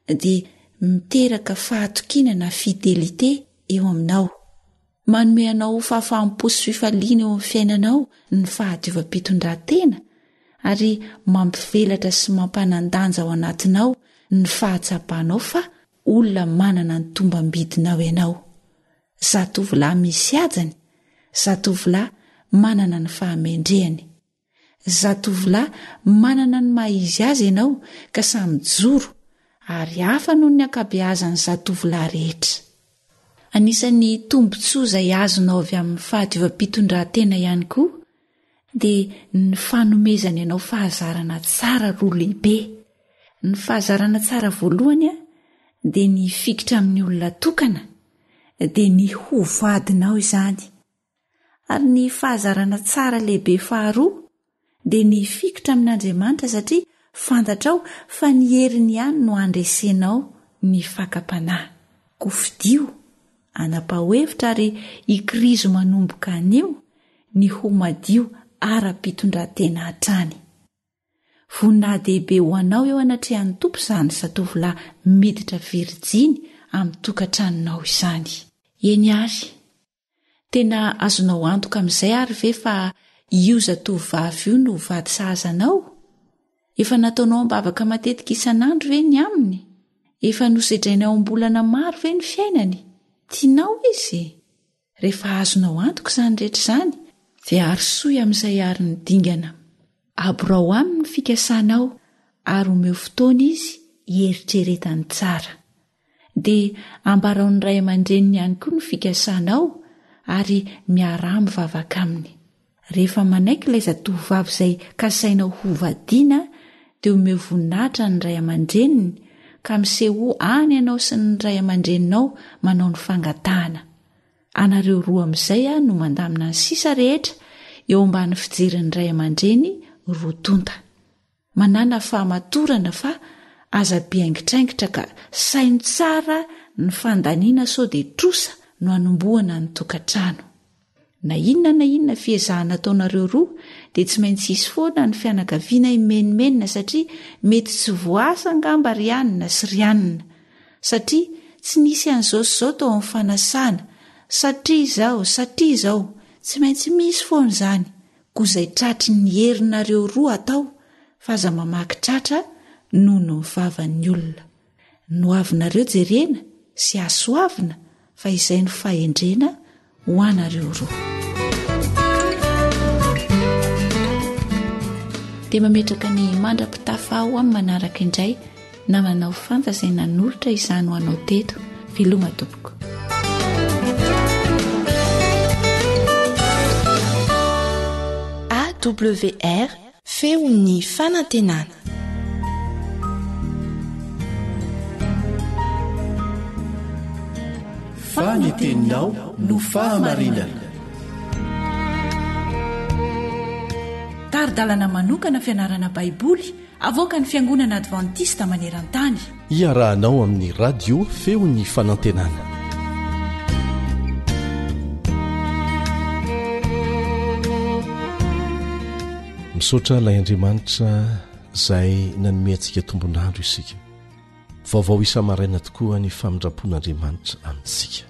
dia miteraka fahatokiana na fidélité eo aminao. Manome anao fahafaham-po sy fifaliana eo amin'ny fiainanao ny fahadiovam-pitondran-tena ary mampivelatra sy mampanan-danja ao anatinao ny fahatsapanao fa olona manana ny tombam-bidinao ianao. Zatovolahy misy hajany, zatovolahy. manana ny fahamendrehany. Zatovolahy manana ny maha izy azy ianao ka samy mijoro ary hafa noho ny ankabeazan'ny zatovolahy rehetra. Anisan'ny tombontsoa izay azonao avy amin'ny fahadiovam-pitondrantena ihany koa dia ny fanomezany anao fahazarana tsara roa lehibe. Ny fahazarana tsara voalohany dia ny hifikitra amin'ny olona tokana, dia ny ho vadinao izany. Ary ny fahazarana tsara lehibe faharoa dia ny hifikitra amin'Andriamanitra satria fantatrao fa ny heriny ihany no handresenao ny fakam-panahy. Koa fidio, anapaho hevitra ary ikirizo manomboka anio ny ho madio ara-pitondran-tena hatrany. Voninahi-dehibe ho anao eo anatrehan'ny Tompo izany zatovolahy miditra virijiny amin'ny tokantranonao izany. Eny àry. Tena azonao antoka amin'izay ary ve fa io zatovovavy io no vady sahaza anao? Efa nataonao am-bavaka matetika isan'andro ve ny aminy? Efa nosedrainao am-bolana maro ve ny fiainany? Tianao izy? Rehefa azonao antoka izany rehetra izany, dia arosoy amin'izay àry ny dingana. Aborao aminy ny fikasanao ary omeo fotoana izy hieritreretany tsara. Dia ambarao ny ray aman-dreniny ihany koa ny fikasanao ary miaraha mivavaka aminy. Rehefa manaiky ilay zatovovavy izay kasainao hovadiana dia omeo voninahitra ny ray aman-dreniny ka misehoa any ianao sy ny ray aman-dreninao manao ny fangatahana. Anareo roa amin'izay no mandamina ny sisa rehetra eo ambany fijerin'ny ray aman-dreny roa tonta. Manàna fahamatorana fa aza be aingitraingitra ka saino tsara ny fandaniana sao dia trosa no hanombohana ny tokantrano. Na inona na inona fiezahana ataonareo roa dia tsy maintsy hisy foana ny fianakaviana himenomenona satria mety tsy voaasa angamba ry anona sy ry anona satria tsy nisy an'izao sy izao tao amin'ny fanasana satria izao satria izao, tsy maintsy misy foana izany Koa izay tratry ny herinareo roa atao fa aza mamaky tratra noho ny vavan'ny olona. Ny hoavinareo jerena sy hasoavina fa izay no fahendrena ho anareo roa. Dia mametraka ny mandra-pitafa aho amin'ny manaraka indray namanao Fanja izay nanolotra izany ho anao teto. Veloma tompoko. AWR feon'ny fanantenana. Fa ny teninao no fahamarinana. Tari-dalana manokana fianarana Baiboly Avoakan'ny Fiangonana Advantista maneran-tany. Iarahanao amin'ny Radio Feon'ny Fanantenana. Misaotra ilay Andriamanitra izay nanome antsika tombon'andro isika. Vaovao isa-maraina tokoa ny famindram-pon'Andriamanitra amintsika.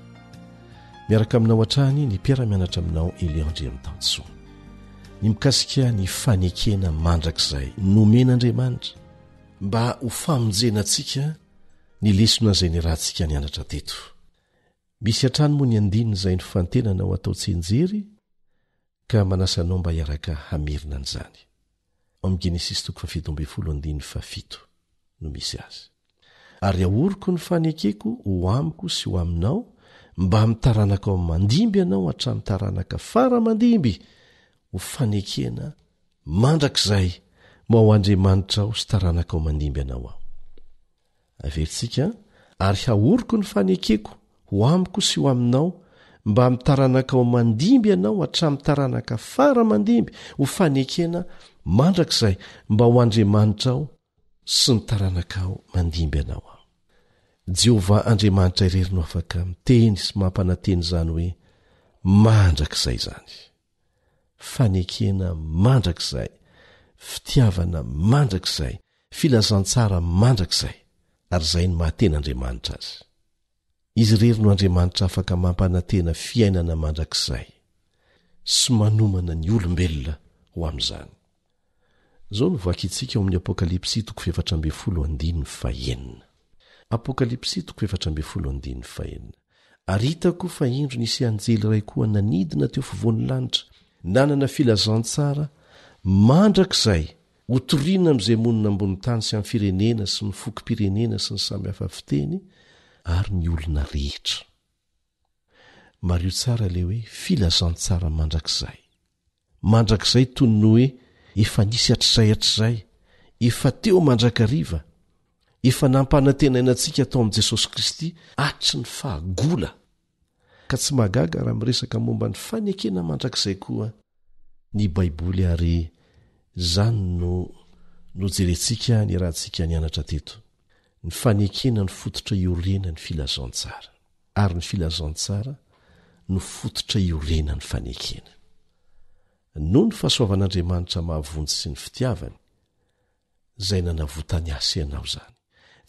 Miaraka aminao hatrany ny mpiara-mianatra aminao Elion Andriamitansoa. Ny mikasika ny fanekena mandrakizay nomen'Andriamanitra mba ho famonjena antsika ny lesona izay niarahantsika nianatra teto. Misy hatrany moa ny andininy izay nifantenana ho atao tsianjery ka manasa anao mba hiaraka hamerina an'izany. Ao amin'ny Genesisy toko fahafito ambin'ny folo andininy fahafito no misy azy. Ary ahoriko ny fanekeko ho amiko sy ho aminao mbamin'ny taranakao mandimby anao hatramin'ny taranaka fara mandimby ho fanekena mandrakizay mba ho Andriamanitrao sy taranakao mandimby anao aho. Averintsika, ary hahoriko ny fanekeko ho amiko sy ho aminao mbamin'ny taranakao mandimby anao hatramin'ny taranaka fara mandimby ho fanekena mandrakizay mba ho Andriamanitrao sy ny taranakao mandimby anao aho. Jehovah Andriamanitra irery no afaka miteny sy mampanantena izany hoe mandrakizay izany. Fanekena mandrakizay, fitiavana mandrakizay, filazantsara mandrakizay, ary izay no maha tena Andriamanitra azy. Izy irery no Andriamanitra afaka mampanantena fiainana mandrakizay sy manomana ny olombelona ho amin'izany. Izao no vakintsika ao amin'ny Apokalypsy toko fahefatra ambin'ny folo andininy fahenina. Apokalypsy toko fahefatra ambin'ny folo andininy fahenina. Ary hitako fa indro nisy anjely iray koa nanidina teo afovoan'ny lanitra. Nanana filazantsara mandrakizay hotorina amin'izay monina ambony tany sy amin'ny firenena sy ny fokom-pirenena sy ny samy hafa fiteny ary ny olona rehetra. Mariho tsara ilay hoe filazantsara mandrakizay. Mandrakizay toy ny hoe efa nisy hatrizay hatrizay, efa teo mandrakariva, efa nampanantenaina antsika tao amin'i Jesosy Kristy hatry ny fahagola. Ka tsy mahagaga raha miresaka momba ny fanekena mandrakizay koa ny Baiboly ary izany no nojerentsika niarahantsika nianatra teto. Ny fanekena no fototra iorenan'ny filazantsara ary ny filazantsara no fototra iorenan'ny fanekena. Noho ny fahasoavan'Andriamanitra mahavonjy sy ny fitiavany, izay nanavotany ahy sy ianao izany.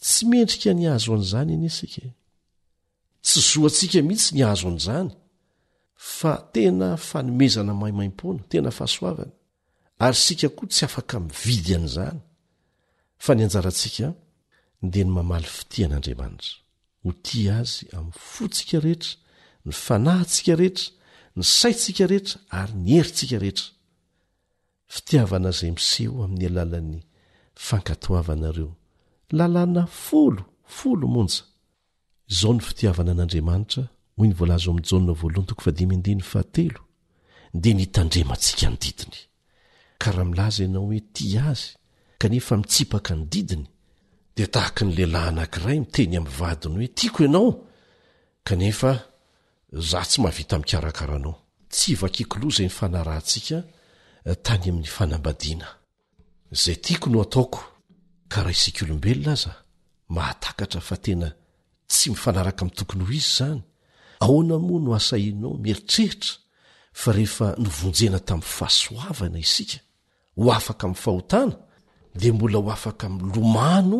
Tsy mendrika ny hahazo an'izany anie isika e. Tsy zo antsika mihitsy ny hahazo an'izany fa tena fanomezana maimaimpoana, tena fahasoavana. Ary isika koa tsy afaka mividy an'izany fa ny anjarantsika dia ny mamaly fitia an'Andriamanitra, ho tia Azy amin'ny fontsika rehetra, ny fanahintsika rehetra, ny saintsika rehetra ary ny herintsika rehetra. Fitiavana izay miseho amin'ny alalan'ny fankatoavana ireo lalàna folo, folo monja. Izao no fitiavana an'Andriamanitra, hoy ny voalaza ao amin'ny Jaona voalohany toko fahadimy andininy fahatelo, dia ny hitandremantsika ny didiny. Ka raha milaza ianao hoe tia Azy, kanefa mitsipaka ny didiny, dia tahaka ny lehilahy anankiray miteny amin'ny vadiny hoe tiako ianao, kanefa za tsy mahavita mikarakara anao. Tsy vakiako loha izay nifanarahantsika tany amin'ny fanambadiana. Izay tiako no ataoko, ka raha isika olombelona aza mahatakatra fa tena tsy mifanaraka amin'ny tokony ho izy izany, ahoana moa no asahinao mieritreritra fa rehefa novonjena tamin'ny fahasoavana isika ho afaka amin'ny fahotana dia mbola ho afaka milomano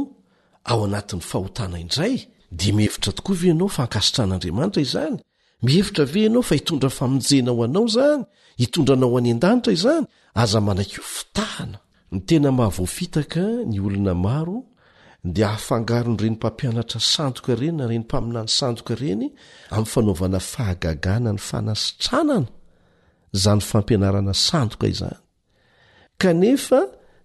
ao anatin'ny fahotana indray? Dia mihevitra tokoa ve ianao fa ankasitrahan'Andriamanitra izany? Mihevitra ve ianao fa hitondra famonjena ho anao izany? Hitondra anao any an-danitra izany? Aza manaiky ho fitahana. Ny tena mahavoafitaka ny olona maro dia afangaron'ireny mpampianatra sandoka ireny na ireny mpaminany sandoka ireny amin'ny fanaovana fahagagana ny fanasitranana izany fampianarana sandoka izany. Kanefa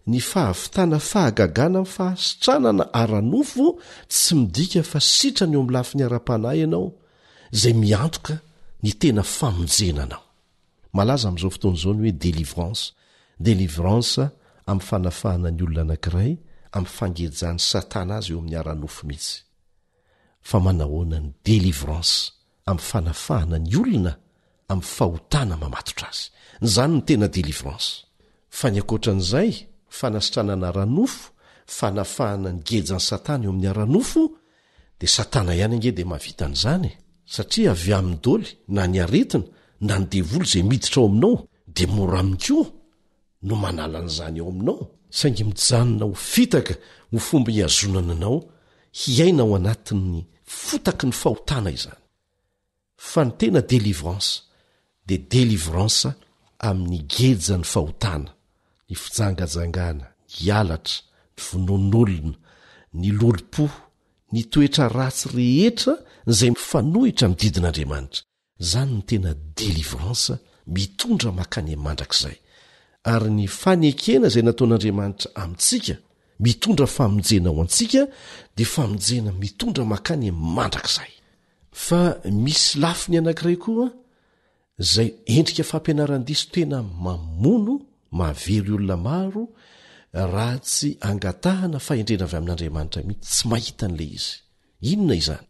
ny fahavitana fahagagana amin'ny fahasitranana ara-nofo tsy midika fa sitrana eo amin'ny lafiny ara-panahy ianao, izay miantoka ny tena famonjena anao. Malaza amin'izao fotoana izao ny hoe délivrance, délivrance amin'ny fanafahana ny olona anankiray amin'ny fangejan'i Satana azy eo amin'ny ara-nofo mihitsy. Fa manahoana ny délivrance amin'ny fanafahana ny olona amin'ny fahotana mamatotra azy. Izany no tena délivrance. Fa ny ankoatran'izay, fanasitranana ara-nofo, fanafahana ny gejan'i Satana eo amin'ny ara-nofo, dia Satana ihany ange dia mahavita an'izany e! Satria avy aminy doly na ny aretina na ny devoly izay miditra ao aminao dia mora aminy koa no manala an'izany ao aminao, saingy mijanona ho fitaka ho fomba hihazonana anao hiaina ao anatin'ny fotaky ny fahotana izany. Fa ny tena délivrance dia délivrance amin'ny gejan'ny fahotana, ny fijangajangana, ny halatra, ny vonoan'olona, ny lolompo, ny toetra ratsy rehetra izay mifanohitra amin'ny didin'Andriamanitra. Izany no tena délivrance mitondra makany amin'ny mandrakizay. Ary ny fanekena izay nataon'Andriamanitra amintsika mitondra famonjena ho antsika dia famonjena mitondra makany amin'ny mandrakizay. Fa misy lafiny anankiray koa izay endrika fampianaran-diso tena mamono, mahavery olona maro raha tsy angatahana fahendrena avy amin'Andriamanitra mihitsy, tsy mahita an'ilay izy. Inona izany?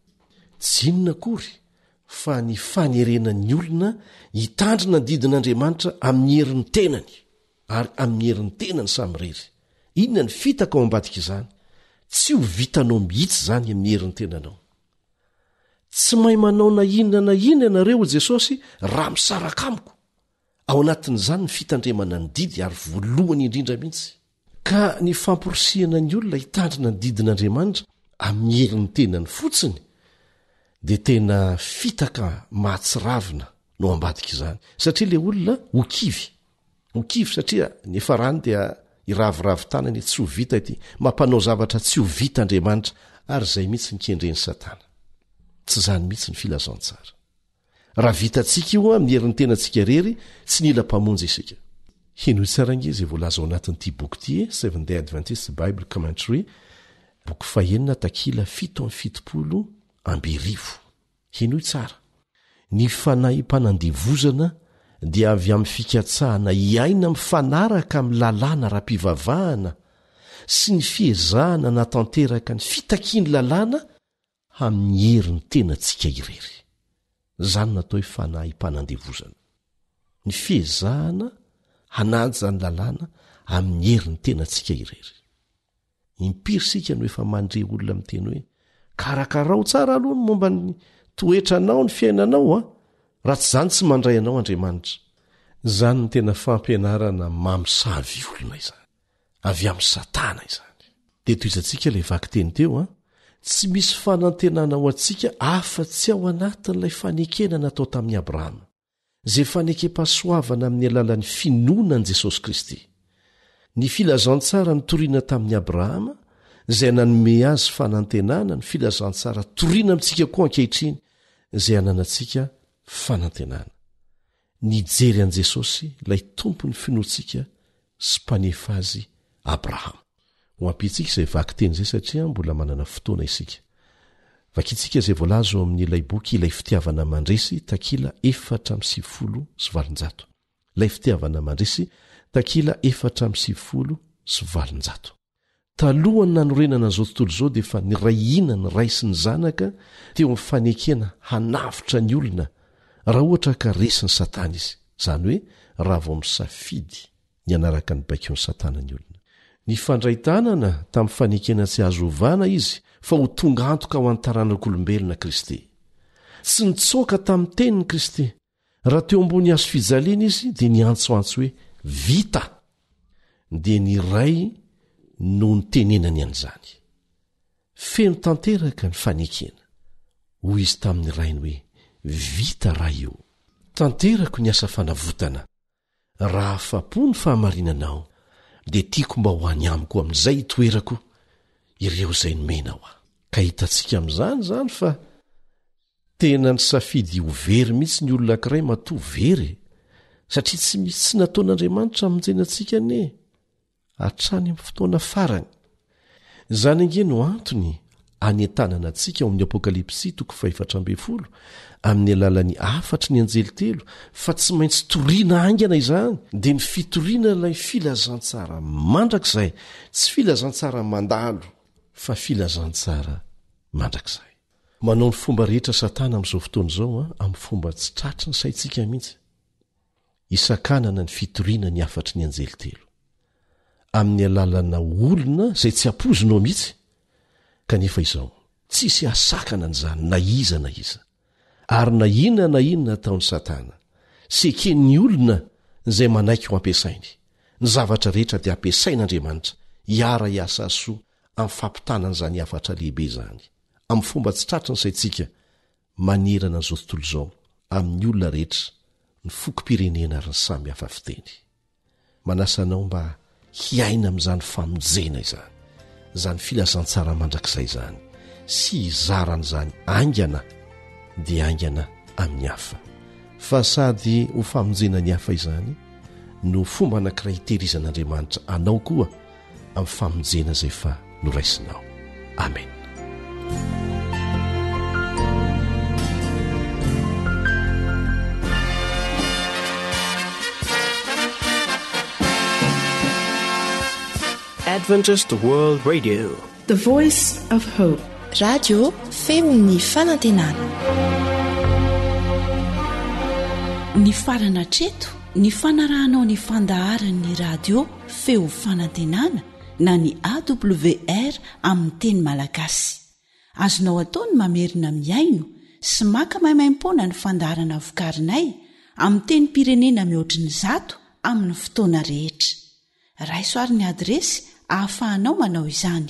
Tsy inona akory fa ny fanerena ny olona hitandrina ny didin'Andriamanitra amin'ny herin'ny tenany ary amin'ny herin'ny tenany samirery. Inona ny fitaka ao ambadik'izany? Tsy ho vitanao mihitsy izany amin'ny herin'ny tenanao. Tsy mahay manao na inona na inona ianareo, hoy Jesosy, raha misaraka amiko. Ao anatin'izany ny fitandremana ny didy ary voalohany indrindra mihitsy. Ka ny famporisihana ny olona hitandrina ny didin'Andriamanitra amin'ny herin'ny tenany fotsiny dia tena fitaka mahatsiravina no ambadik'izany, satria ilay olona ho kivy. Ho kivy satria ny farany dia hiraviravy tanana tsy ho vita ity, mampanao zavatra tsy ho vita Andriamanitra, ary izay mihitsy ny kendren'i Satana. Tsy izany mihitsy ny filazantsara. Raha vitantsika io amin'ny herin'ny tenantsika irery, tsy nila Mpamonjy isika. Henoy tsara ange izay voalaza ao anatin'ity boky ity e, Seventh-day Adventist Bible Commentary, boky fahenina, takila 1077. Henoy tsara. Ny fanahim-panandevozana dia avy amin'ny fikatsahana hiaina mifanaraka amin'ny lalàna ara-pivavahana sy ny fiezahana hanatanteraka ny fitakian'ny lalàna amin'ny herin'ny tenantsika irery. Izany no atao hoe fanahim-panandevozana. Ny fiezahana hanaja ny lalàna amin'ny herin'ny tenantsika irery. Impiry isika no efa mandre olona miteny hoe, Karakarao tsara aloha ny momba ny toetranao, ny fiainanao an! Raha tsy izany tsy mandray anao Andriamanitra. Izany no tena fampianarana mamosavy olona izany. Avy amin'i Satana izany. Dia tohizantsika ilay vakiteny teo an! Tsy misy fanantenana ho antsika afa-tsy ao anatin'ilay fanekena natao tamin'i Abrahama. izay fanekem-pahasoavana amin'ny alalan'ny finoana an'i Jesosy Kristy. Ny filazantsara nitoriana tamin'i Abrahama, izay nanome azy fanantenana, ny filazantsara toriana amintsika koa ankehitriny, izay ananantsika fanantenana. Nijery an'i Jesosy, ilay Tompon'ny finoantsika sy Mpanefa azy, Abrahama. Ho ampiantsika izay vakiteny izay satria mbola manana fotoana isika. Vakintsika izay voalaza ao amin'ilay boky Ilay Fitiavana Mandresy, takila 894. Ilay Fitiavana Mandresy, takila 894. Talohan'ny nanorenana an'izao tontolo izao dia efa niray hina ny Ray sy ny Zanaka teo amin'ny fanekena hanavotra ny olona raha ohatra ka resin'i Satana izy, izany hoe raha vao misafidy ny hanaraka ny baikon'i Satana ny olona. Nifandray tanana tamin'ny fanekena tsy azo ovana izy fa ho tonga antoka ho an'ny taranak'olombelona Kristy. Tsy nitsoaka tamin'ny teniny Kristy. Raha teo ambony hazo fijaliana izy dia niantsoantso hoe, Vita! Dia ny Ray no nitenenany an'izany. Feno tanteraka ny fanekena. Hoy izy tamin'ny Rainy hoe, Vita Ray o! Tanterako ny asa fanavotana. Raha afa-po ny fahamarinanao, dia tiako mba ho any amiko amin'izay itoerako ireo izay nomenao ahy. Ka hitantsika amin'izany izany fa tena nisafidy ho very mihitsy ny olona ankiray matoa very e! Satria tsy misy tsy nataon'Andriamanitra hamonjena antsika anie. hatrany amin'ny fotoana farany. Izany ange no antony anentanana antsika ao amin'ny Apokalypsy toko fahefatra ambin'ny folo amin'ny alalan'ny hafatry ny anjely telo fa tsy maintsy toriana haingana izany, dia ny fitoriana ilay filazantsara mandrakizay, tsy filazantsara mandalo fa filazantsara mandrakizay. Manao ny fomba rehetra Satana amin'izao fotoana izao amin'ny fomba tsy tratry ny saintsika mihitsy. hisakanana ny fitoriana ny hafatry ny anjely telo, amin'ny alalana olona izay tsy ampoizinao mihitsy, kanefa izao, tsisy hahasakana an'izany na iza na iza, ary na inona na inona ataon'i Satana, sy eken'ny olona izay manaiky ho ampiasainy, ny zavatra rehetra dia ampiasain'Andriamanitra hiara-hiasa soa amin'ny fampitana an'izany hafatra lehibe izany, amin'ny fomba tsy tratry ny saintsika, manerana an'izao tontolo izao amin'ny olona rehetra, ny fokom-pirenena ary ny samy hafa fiteny. Manasa anao mba hiaina amin'izany famonjena izany, izany filazantsara mandrakizay izany, sy hizara an'izany haingana dia haingana amin'ny hafa. Fa sady ho famonjena ny hafa izany no fomba anankiray hitehirizan'Andriamanitra anao koa amin'ny famonjena izay efa noraisinao. Amen. Adventist World Radio. The Voice of Hope. Radio feon'ny fanantenana. Nifarana hatreto ny fanarahanao ny fandaharan'ny radio Feo Fanantenana na ny AWR amin'ny teny malagasy. Azonao atao ny mamerina mihaino sy maka maimaimpoana ny fandaharana vokarinay amin'ny tenim-pirenena mihoatry ny zato amin'ny fotoana rehetra. Raiso ary ny adiresy ahafahanao manao izany.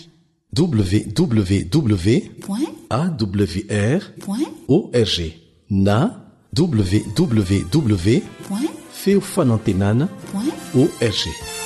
www Point. awr Point. org na www Point. feofanantenana Point. org.